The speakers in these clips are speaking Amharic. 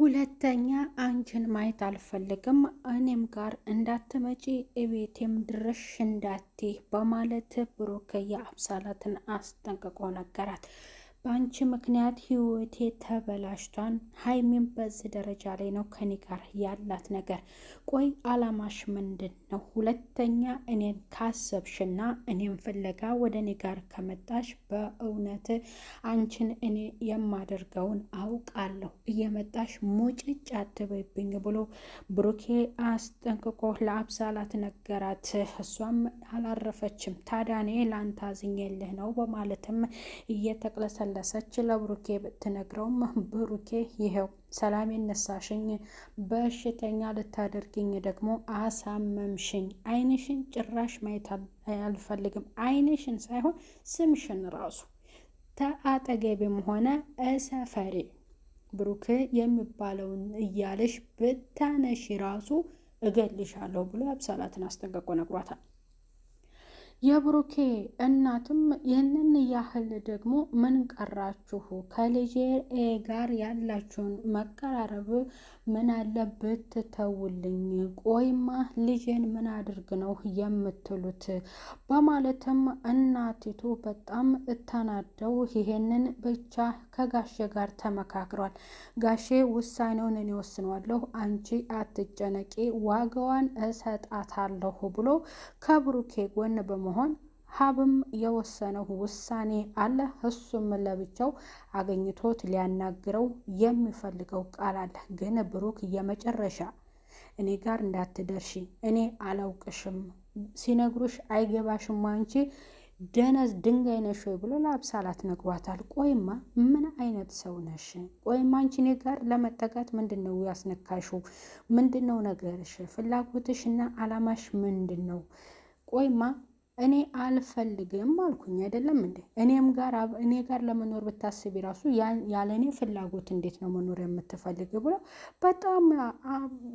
ሁለተኛ አንቺን ማየት አልፈልግም፣ እኔም ጋር እንዳትመጪ፣ እቤቴም ድርሽ እንዳትይ በማለት ብሩክ የአብሳላትን አስጠንቅቆ ነገራት። በአንቺ ምክንያት ህይወቴ ተበላሽቷን። ሀይሚን በዚህ ደረጃ ላይ ነው ከኔ ጋር ያላት ነገር። ቆይ አላማሽ ምንድን ነው? ሁለተኛ እኔን ካሰብሽና እኔን ፍለጋ ወደ እኔ ጋር ከመጣሽ በእውነት አንቺን እኔ የማደርገውን አውቃለሁ። እየመጣሽ ሙጭጭ አትበይብኝ ብሎ ብሩኬ አስጠንቅቆ ለአብሳላት ነገራት። እሷም አላረፈችም። ታዲያ እኔ ላንተ አዝኜልህ ነው በማለትም እየተቅለሰለሰች ለብሩኬ ብትነግረውም ብሩኬ ይኸው ሰላም የነሳሽኝ በሽተኛ ልታደርግኝ ደግሞ አሳመምሽኝ። ዓይንሽን ጭራሽ ማየት አልፈልግም። ዓይንሽን ሳይሆን ስምሽን ራሱ ተአጠገቤም ሆነ እሰፈሬ ብሩክ የሚባለውን እያለሽ ብታነሺ ራሱ እገልሻለሁ ብሎ አብሳላትን አስጠንቅቆ ነግሯታል። የብሩኬ እናትም ይህንን ያህል ደግሞ ምን ቀራችሁ? ከልጄ ጋር ያላችሁን መቀራረብ ምን አለ ብትተውልኝ? ቆይማ ልጄን ምን አድርግ ነው የምትሉት? በማለትም እናቲቱ በጣም እተናደው ይሄንን ብቻ ከጋሼ ጋር ተመካክሯል። ጋሼ ውሳኔውን እኔ ወስነዋለሁ፣ አንቺ አትጨነቂ፣ ዋጋዋን እሰጣታለሁ ብሎ ከብሩኬ ጎን በመሆን ሀብም የወሰነው ውሳኔ አለ። እሱም ለብቻው አገኝቶት ሊያናግረው የሚፈልገው ቃል አለ። ግን ብሩክ የመጨረሻ እኔ ጋር እንዳትደርሺ፣ እኔ አላውቅሽም፣ ሲነግሩሽ አይገባሽም፣ አንቺ ደነዝ ድንጋይ ነሽ ወይ ብሎ ለአብሳላት ነግሯታል። ቆይማ ምን አይነት ሰው ነሽ? ቆይማ አንቺ እኔ ጋር ለመጠጋት ምንድን ነው ያስነካሽው? ምንድን ነው ነገርሽ? ፍላጎትሽ እና አላማሽ ምንድን ነው? ቆይማ እኔ አልፈልግም አልኩኝ አይደለም እንዴ? እኔም ጋር እኔ ጋር ለመኖር ብታስቢ ራሱ ያለ እኔ ፍላጎት እንዴት ነው መኖር የምትፈልግ ብሎ በጣም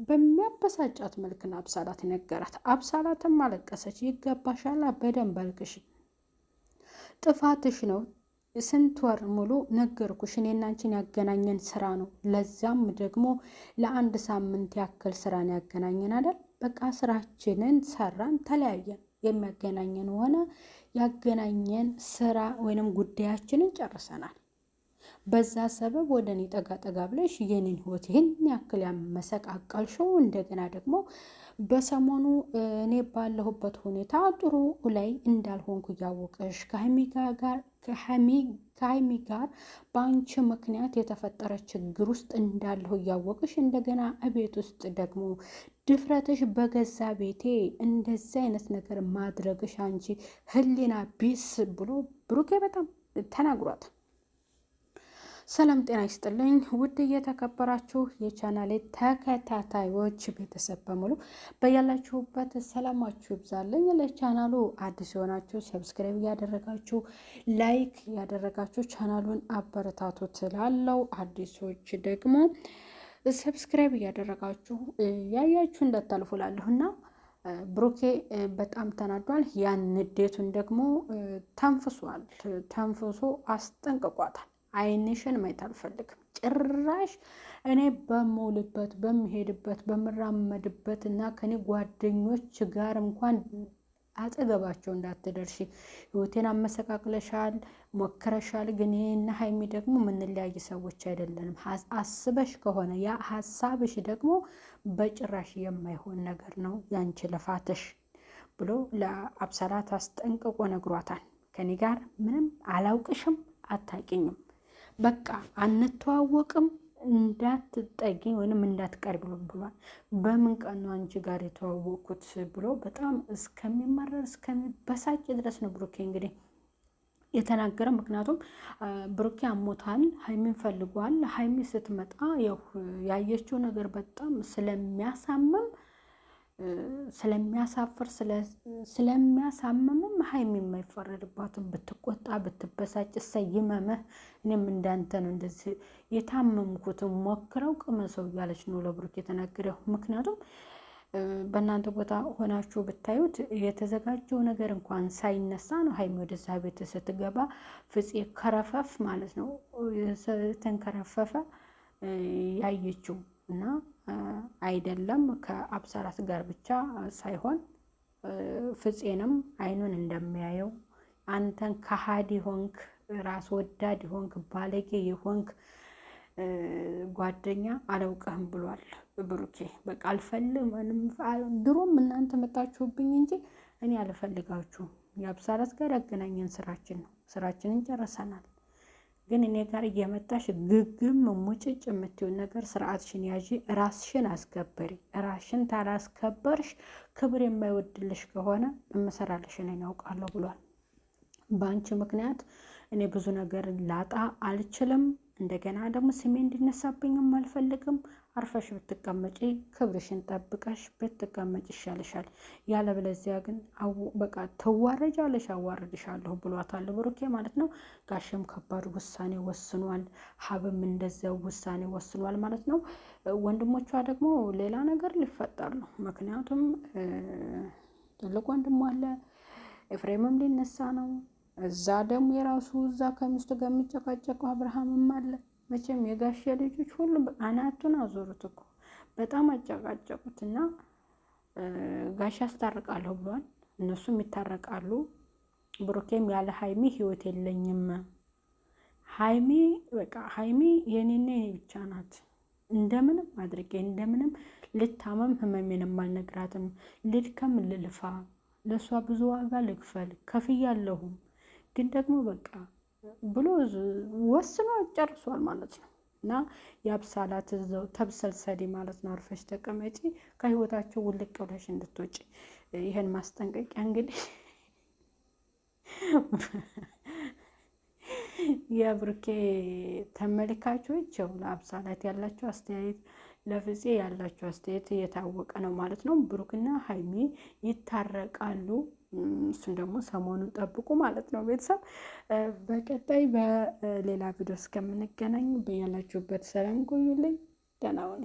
በሚያበሳጫት መልክን አብሳላት ነገራት። አብሳላትም አለቀሰች። ይገባሻላ፣ በደንብ አልቅሽ፣ ጥፋትሽ ነው። ስንት ወር ሙሉ ነገርኩሽ። እኔና አንቺን ያገናኘን ስራ ነው። ለዛም ደግሞ ለአንድ ሳምንት ያክል ስራን ያገናኘን አይደል? በቃ ስራችንን ሰራን፣ ተለያየን። የሚያገናኘን ሆነ ያገናኘን ስራ ወይንም ጉዳያችንን ጨርሰናል። በዛ ሰበብ ወደ እኔ ጠጋ ጠጋ ብለሽ የኔን ህይወት ይህን ያክል ያመሰቃቀልሽው፣ እንደገና ደግሞ በሰሞኑ እኔ ባለሁበት ሁኔታ ጥሩ ላይ እንዳልሆንኩ እያወቅሽ ከሀይሚ ጋር በአንቺ ምክንያት የተፈጠረ ችግር ውስጥ እንዳለሁ እያወቅሽ እንደገና እቤት ውስጥ ደግሞ ድፍረትሽ በገዛ ቤቴ እንደዚህ አይነት ነገር ማድረግሽ አንቺ ህሊና ቢስ ብሎ ብሩኬ በጣም ተናግሯታል። ሰላም ጤና ይስጥልኝ ውድ እየተከበራችሁ የቻናሌ ተከታታዮች ቤተሰብ በሙሉ በያላችሁበት ሰላማችሁ ይብዛልኝ። ለቻናሉ አዲስ የሆናችሁ subscribe እያደረጋችሁ like እያደረጋችሁ ቻናሉን አበረታቱ ትላለው። አዲሶች ደግሞ subscribe እያደረጋችሁ ያያችሁ እንዳታልፉ እላለሁ እና ብሩኬ በጣም ተናዷል። ያን ንዴቱን ደግሞ ተንፍሷል። ተንፍሶ አስጠንቅቋታል። ዓይንሽን ማየት አልፈልግም ጭራሽ እኔ በምውልበት በምሄድበት በምራመድበት እና ከኔ ጓደኞች ጋር እንኳን አጠገባቸው እንዳትደርሺ። ህይወቴን አመሰቃቅለሻል፣ ሞክረሻል። ግን ይህና ሀይሚ ደግሞ የምንለያይ ሰዎች አይደለንም። አስበሽ ከሆነ ያ ሀሳብሽ ደግሞ በጭራሽ የማይሆን ነገር ነው ያንቺ ልፋትሽ ብሎ ለአብሰላት አስጠንቅቆ ነግሯታል። ከኔ ጋር ምንም አላውቅሽም፣ አታቂኝም በቃ አንተዋወቅም እንዳትጠጊኝ ወይንም እንዳትቀርቢ ብሏል። በምን ቀን ነው አንቺ ጋር የተዋወቅኩት ብሎ በጣም እስከሚመረር እስከሚበሳጭ ድረስ ነው ብሩኬ እንግዲህ የተናገረ። ምክንያቱም ብሩኬ አሞታል፣ ሀይሚን ፈልጓል። ሀይሚ ስትመጣ ያው ያየችው ነገር በጣም ስለሚያሳምም ስለሚያሳፍር ስለሚያሳምምም ሀይሚ የማይፈረድባትን ብትቆጣ ብትበሳጭ እሰይ ይመምህ፣ እኔም እንዳንተ ነው እንደዚህ የታመምኩትን ሞክረው ቅመሰው እያለች ነው ለብሩክ የተናገረው። ምክንያቱም በእናንተ ቦታ ሆናችሁ ብታዩት የተዘጋጀው ነገር እንኳን ሳይነሳ ነው ሀይሚ ወደዛ ቤት ስትገባ ፍፄ ከረፈፍ ማለት ነው ተንከረፈፈ። ያየችው እና አይደለም ከአብሳላት ጋር ብቻ ሳይሆን ፍፄንም አይኑን እንደሚያየው አንተን ከሃዲ ሆንክ፣ ራስ ወዳድ ሆንክ፣ ባለጌ የሆንክ ጓደኛ አላውቅህም ብሏል ብሩኬ። በቃ አልፈልግም። ድሮም እናንተ መጣችሁብኝ እንጂ እኔ አልፈልጋችሁም። የአብሳላት ጋር ያገናኘን ስራችን ነው። ስራችንን ጨርሰናል። ግን እኔ ጋር እየመጣሽ ግግም ሙጭጭ የምትሆን ነገር ስርዓትሽን ያዢ፣ ራስሽን አስከበሪ። ራስሽን ታላስከበርሽ ክብር የማይወድልሽ ከሆነ እምሰራልሽን እኔ አውቃለሁ ብሏል። በአንቺ ምክንያት እኔ ብዙ ነገር ላጣ አልችልም። እንደገና ደግሞ ስሜ እንዲነሳብኝም አልፈልግም። አርፈሽ ብትቀመጪ ክብርሽን ጠብቀሽ ብትቀመጭ ይሻልሻል። ያለበለዚያ ግን በቃ ትዋረጃለሽ፣ አዋርድሻለሁ ብሏታል ብሩኬ ማለት ነው። ጋሽም ከባድ ውሳኔ ወስኗል። ሀብም እንደዚያው ውሳኔ ወስኗል ማለት ነው። ወንድሞቿ ደግሞ ሌላ ነገር ሊፈጠር ነው። ምክንያቱም ትልቅ ወንድሟ አለ፣ ኤፍሬምም ሊነሳ ነው። እዛ ደግሞ የራሱ እዛ ከሚስቱ ጋር የሚጨቃጨቀው አብርሃምም አለ። መቼም የጋሼ ልጆች ሁሉም አናቱን አዞሩት እኮ በጣም አጨቃጨቁት። እና ጋሼ አስታርቃለሁ ብሏል። እነሱም ይታረቃሉ። ብሩኬም ያለ ሀይሚ ህይወት የለኝም፣ ሀይሚ በቃ ሀይሚ የኔና የኔ ብቻ ናት። እንደምንም አድርጌ እንደምንም ልታመም ህመሜንም አልነግራትም፣ ልድከም፣ ልልፋ፣ ለእሷ ብዙ ዋጋ ልክፈል፣ ከፍያለሁም ግን ደግሞ በቃ ብሎ ወስኖ ጨርሷል ማለት ነው። እና የአብሳላት እዛው ተብሰልሰሊ ማለት ነው። አርፈሽ ተቀመጪ፣ ከህይወታቸው ውልቅ ብለሽ እንድትወጪ ይህን ማስጠንቀቂያ እንግዲህ የብሩኬ ተመልካቾች ያው ለአብሳላት ያላቸው አስተያየት ለፍፄ ያላቸው አስተያየት እየታወቀ ነው ማለት ነው። ብሩክና ሀይሚ ይታረቃሉ። እሱን ደግሞ ሰሞኑን ጠብቁ ማለት ነው ቤተሰብ። በቀጣይ በሌላ ቪዲዮ እስከምንገናኝ በያላችሁበት ሰላም ቆዩልኝ። ደህና ሁኑ።